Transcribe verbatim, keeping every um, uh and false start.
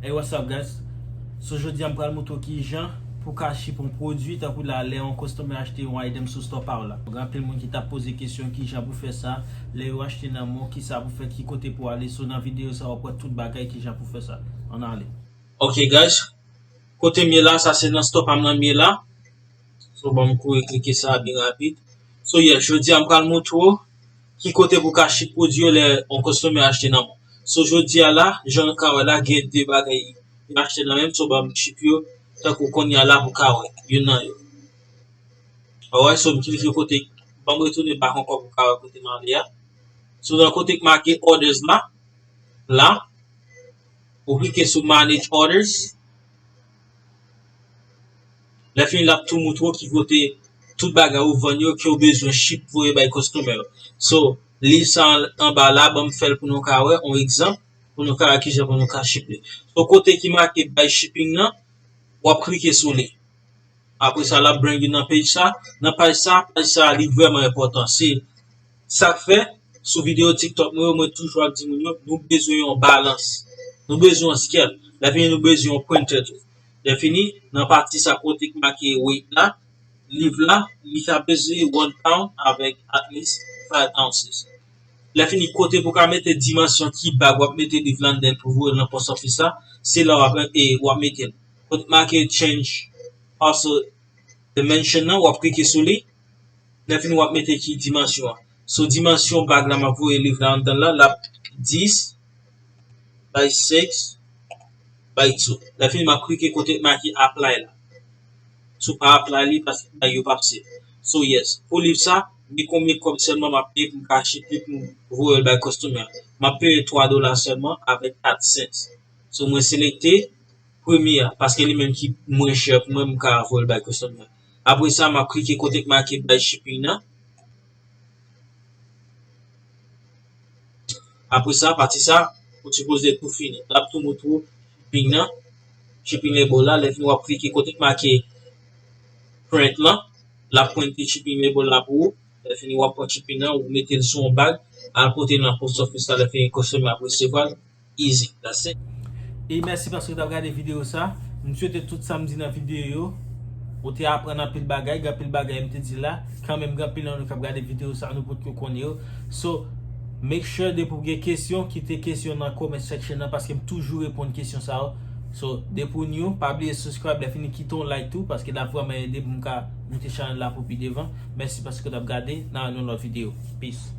Hey, what's up, guys? So, jodi a m pral montre w kijan pou ka ship yon pwodui, tankou la, lè yon customer achte yon item sou store pa w la. Gen anpil moun ki t ap poze kesyon kijan pou fè sa. Lè yo achte nan men w, kisa pou fè, ki kote pou ale. So, nan videyo sa, w ap wè tout bagay kijan pou fè sa. Ann ale. Ok, guys. Kote m ye la, sa se nan store pa m nan m ye la. So, ban m kouri klike sa byen rapid. So, yeah, jodi a m pral montre w ki kote pou ka ship pwodui yo lè yon customer achte nan men w. So, jodi a la, jan nou ka wè la, gen de bagay yo achte nan men m, so, ban m ship yo, tankou kounye a la pou ka wè youn nan yo. Alright, so, m klike kote, ban m retounen back ankò pou ka wè kote m ale a. So, nan kote k make orders la, la, ou klike sou manage orders. Lè fini, l ap tou montre w ki kote tout bagay ou vann yo ke w bezwen ship voye bay customer yo. So, liv sa an, anba la, ban m fè l pou nou ka wè, yon egzanp, pou nou ka wè kijan pou nou ka ship li. So, kote ki make buy shipping nan, w ap klike sou li. Apre sa, l ap bring you nan page sa. Nan paj sa, paj sa, li vrèman enpòtan. Se sa k fè, sou videyo TikTok mwen yo, mwen toujou ap di moun yo, nou bezwen yon balans. Nou bezwen yon scale. Lè fini, nou bezwen yon printer tou. Lè fini, nan pati sa kote k make weight la, liv la, li ka peze one pound avèk at least five ounces. Lè fini, kote pou ka mete dimansyon ki bag w ap mete liv la anndan pou voye l nan post office la, se la w ap, e, w ap mete l. Kote make change parcel dimension nan, w ap klike sou li. Lè fini, w ap mete ki dimansyon an. So, dimansyon bag la m ap voye liv la anndan la, l ap dis by six by two. Lè fini, m ap klike kote make apply la. Si w pa apply li, paske bag yo p ap save. So, yes. Pou liv sa, men konbyen kòb sèlman m ap peye pou m ka ship li pou m voye l bay customer. M ap peye twa dola sèlman avèk kat sent. So, mwen selekte premye a, paske li menm ki mwen chè pou mwen, m ka voye l bay customer. Apre sa, m ap klike kote k make buy shipping nan. Apre sa, pati sa, ou sipoze tou fini. L ap tou montre w shipping nan, shipping label la. Lè fini, w ap klike kote k make print lan. L ap printe shipping label la pou ou. Lè fini, w ap pran shipping nan, ou mete l sou yon bag, al pote l nan post office la. Lè fini, customer ap resevwa l. Easy. That's it. E mèsi paske w t ap gade videyo sa. M swete tout sa m di nan videyo yo, ou te aprann anpil bagay, gen anpil bagay m te di la. Kanmenm, gen anpil nan nou k ap gade videyo sa, nou potko konnen yo. So, make sure depi w gen kesyon, kite kesyon nan comment section nan, paske m toujou reponn kesyon sa yo. So, depi w new, pa bliye subscribe, lè fini kite yon like tou, paske l ap vrèman ede pou m ka moute chanèl la pou pi devan. Mèsi paske w t ap gade, nan yon lòt videyo. Peace.